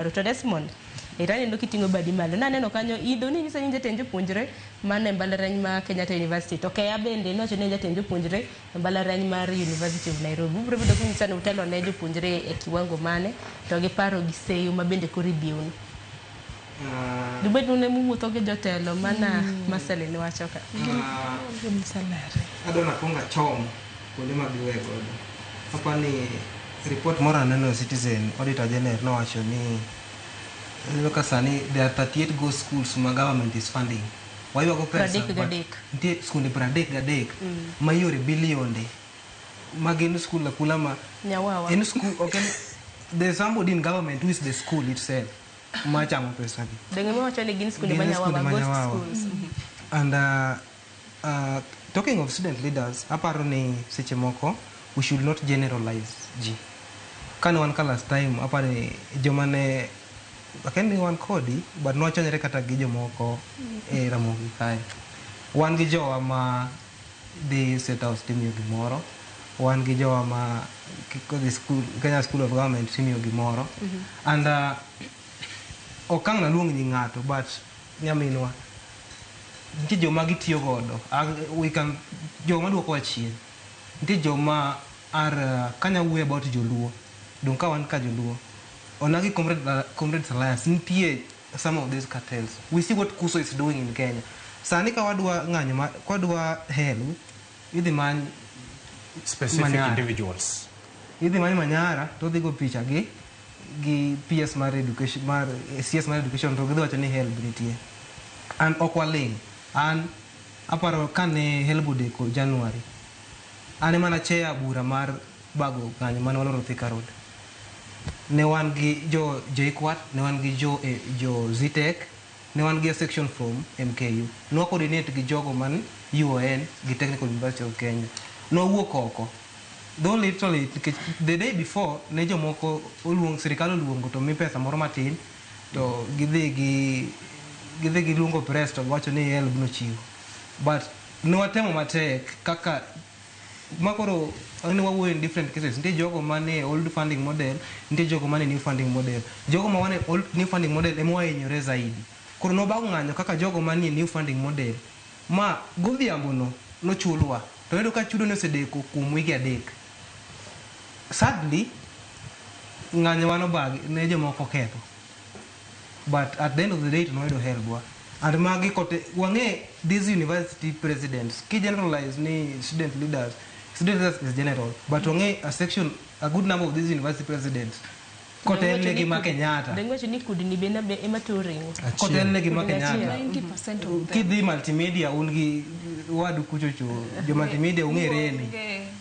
To Desmond, era aneno kiting'o badi malo. Naneno kanyo idho ni nyiso ni in jatend jopuonjre man e mbalariany ma Kenyatta University. To Keya bende nowacho ni en jatend jopuonjre e mbalariany mar University of Nairobi. Ubiro bedo kunyisa ni utelo ne jopuonjre e kiwango mane to gi paro gi seyo ma bende koro ibiewnu. Dubed ni un ema uwuotho gi jotelo mana Marceline wacho ka. Adwa nakwong achom kuonde ma giwe godo. Apani report moro aneno e Citizen, Auditor General nowacho ni ineno ka sani there are 38 ghost schools ma government is funding. Waywago pesa. Pradek But gadek. Nitie skunde 33 ma iore bilionde ma gin skul akula ma Nyawawa. en school ok en there's somebody in government who is the school itself ma chamo pesa gi. Donge mawacho ni gin skunde Gin ma nyawawa, skunde ma ghost nyawawa. schools. And talking of student leaders, aparo ni seche moko we should not generalize ji. Kane wan ka last time, aparo ni joma ne akia ni wan kodi, but nwachwanyore kata gi jomoko e Ramogi kae. Wan gi jowa ma dhi State House timiyo gimoro, wan gi jowa ma kodhi school, Kenya School of Government timiyo gimoro. And ok ang' naluong nying ng'ato, but nyaminwa, nitie joma gitiyo godo. We can, joma duokowa chien. Nitie joma are, kanya wuoyo about joluo, dong' ka wan ka joluo, onagi Comrades Alliance, nitie some of these cartels. We see what Kuso is doing in Kenya. Sani ka wadwa ng'anyo, ma, ka wadwa HELB, idhi many specific Manyara. individuals. Idhi many Manyara to odhi go picha gi PS mar education mar CS mar education to gidhi wacho ni HELB nitie. An ok waling'. An aparo kane HELB odeko January, an ema nachair bura mar bago ng'anyo mane waloro Thika Road. Ne wan gi jo JKUAT, ne wan gi jo Zetech, ne wan gi a section from MKU. Ne wa coordinate gi jogo man UON gi Technical University of Kenya. Ne wawuok oko. Though literally, nikech the day before, ne jomoko oluong, sirikal oluongo to mi pesa moro matin, to gidhi giluongo press to giwacho ni HELB nochiwo. But ne watemo matek kaka makoro ne wawuoyo in different cases. Nitie jogo mane old funding model, nitie jogo mane new funding model. Jogo ma wane old new funding model ema wahinyore zaidi. Koro nobago ng'anyo kaka jogo manie new funding model ma godhiambo no nochulwa. To yudo ka chudo ne osedeko kuom wige 3. Sadly, ng'anyo wa nobagi ne jomoko ketho. But at the end of the day to noyudo HELB wa. And magi kote wang'e these university presidents ki generalize ni student leaders is general, but wang'e a section, a good number of these university presidents kotelne gi ma Kenyatta. Donge wacho ni kudni be ema tuo ring'o. Kotelne gi ma Kudni achiel. Kenyatta. 90% of them. Kidhi multimedia un gi wadu kuchocho, jo multimedia ung'e reni.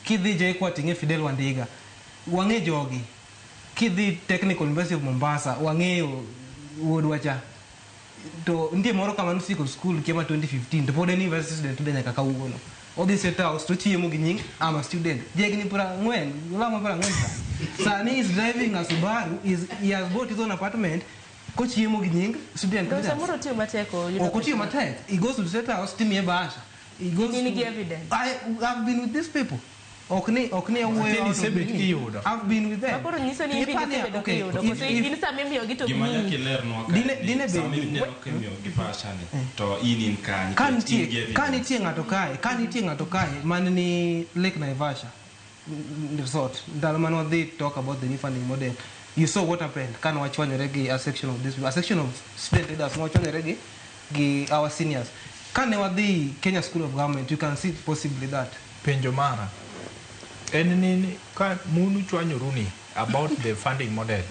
Kidhi JKUAT ing'e Fidel Wandiga. Wang'e jogi. Kidhi Technical University of Mombasa wang'eyo wuodwa cha. To nitie moro kama nosiko school kia ma 2015 to pod en university student today nyaka kawuono. Odhi State House to chiemo gi nying I'm a student. Jahigni 40, olamo 40 sa. Sani is driving a Subaru, he has bought his own apartment kochiemo gi nying student To leaders. samoro otiyo matek oyudo Ok otiyo pesa. matek. He goes to State House timiye bahasha. He goes In to gi evidence. I've been with these people. Ok ni awuoyo Lakini out of isebet me. kiyudo. I've been with them. Makoro nyiso ni in bende Ipani- isebedo okay, kiyudo. Koso in sama imiyogi to Gima gimiyi. nyaka ilernwa ka Dine- ni dine sama bed- ineno ka imiyogi bahasha ni, to in kanye, Ka nikech in nitie gi evidence. ka nitie ng'ato kae, ka nitie ng'ato kae man ni Lake Naivasha resort ndalo mane wadhi talk about the new funding model, you saw what happened kane wachwanyore gi a section of this a section of student leaders nwachwanyore gi our seniors kane wadhi Kenya School of Government. You can see possibly that Penjo mara en ni ka munu chwanyoru ni about the funding model,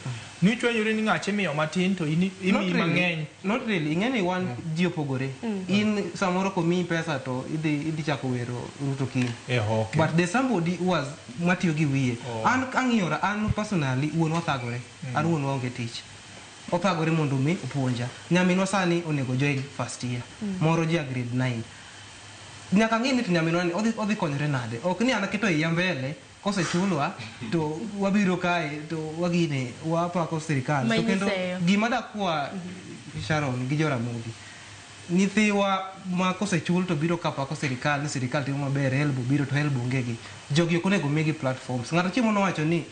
nuchwanyoru ni ng'ache imiyo matin to in Not imiyi really. mang'eny. Not really. Ing'eni wan ji opogore. In samoro komiyi pesa to idhi chako wero Ruto kiny. Okay. But there's somebody who has matiyo gi wiye. Oh. An ang'iyora, an personally wuonwa thagore. An wuonwa onge tich. Othagore mondo mi opuonja. Nyaminwa sani onego join first year. Moro ja grade 9. Nyaka ng'i ni to nyaminwa ni odhi konyore nade. Ok ni an aketo iya mbele kosechulwa to wabiro kae to wagine wapako sirikal. To kendo Manyiseyo. gima dakwa Sharon gi Joramogi, nyithiwa ma kosechul to biro ka pako sirikal ni sirikal timo maber, HELB biro to HELB onge gi. Jogi ok onego migi platforms. Ng'ato chiemo nowacho ni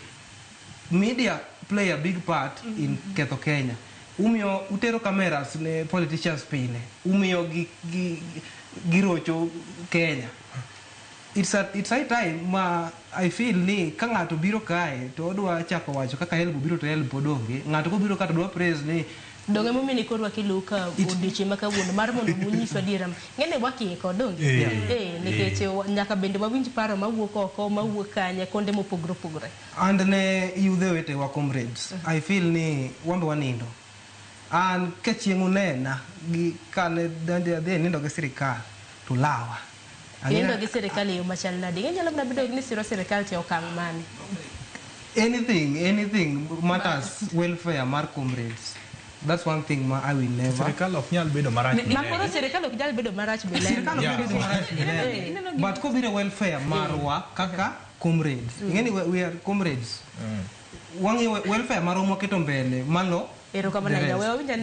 media play a big part in ketho Kenya. Umiyo utero cameras ne politicians pile, umiyo gi, gi, girocho Kenya. It's high time ma I feel ni ka ng'ato biro kae to odwa chako wacho kaka HELB biro to HELB pod onge. Ng'ato kobiro ka to dwa praise ni Donge momiyo ni koro wakelo ka odiochieng' ma kawuono mar mondo unyiswa adiera. Ng'ene wakiko donge? Eh. Eh, nikech nyaka bende wawinj paro mawuok oko, mawuok kanye, konde mopogore opogore. And ne yudhe wetewa comrades, I feel ni wambe wanindo. An ka chieng' unena gi kane donjo adhi nindo gi sirikal to lawa. Nindo gi sirikal e yo machal nade? Inyalo mana bedo ni siro sirikal to e okang' mane? Anything matters welfare mar comrades. That's one thing ma I will never. Sirikal ok nyal bedo marach. Ma koro sirikal ok nyal bedo marach bilende. Sirikal ok Yeah. bedo marach milele. But kobiro welfare marwa kaka comrades. Ing'eni we are comrades. Wang'iyo welfare marwa mwaketo mbele malo Erokamano the ahinya. rest. We wawinj anena.